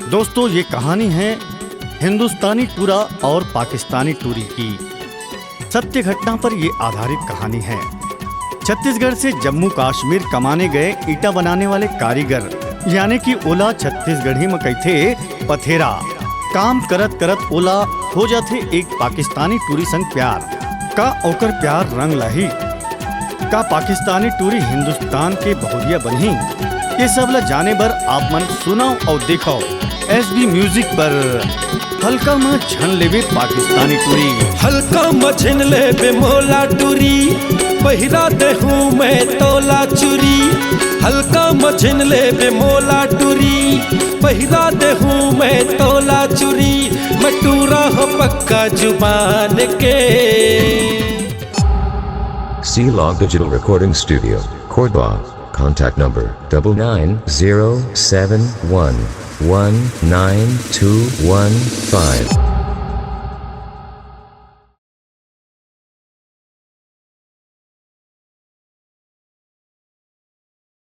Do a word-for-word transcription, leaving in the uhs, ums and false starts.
दोस्तों, ये कहानी है हिंदुस्तानी टूरा और पाकिस्तानी टूरी की। सत्य घटना पर ये आधारित कहानी है। छत्तीसगढ़ से जम्मू कश्मीर कमाने गए ईंटा बनाने वाले कारीगर, यानी कि ओला छत्तीसगढ़ी में कहिथे पथेरा। काम करत करत ओला हो जाथे एक पाकिस्तानी टूरी संग प्यार। का ओकर प्यार रंग लाही? का पाकिस्तानी टूरी हिंदुस्तान के बहुरिया बनही? ये सब ला जाने बर आप मन सुनव और देखव एसबी म्यूजिक पर। हल्का में झन लेबे पाकिस्तानी टूरी। हल्का में झन लेबे मोला टूरी, पहिरा देहूं मैं तोला चूरी। हल्का में झन लेबे मोला टूरी, पहिरा देहूं मैं तोला चूरी। मैं टूरा हो पक्का जुबान के। C Log Digital Recording Studio, Cordoba. Contact number double nine zero seven one one nine two one five.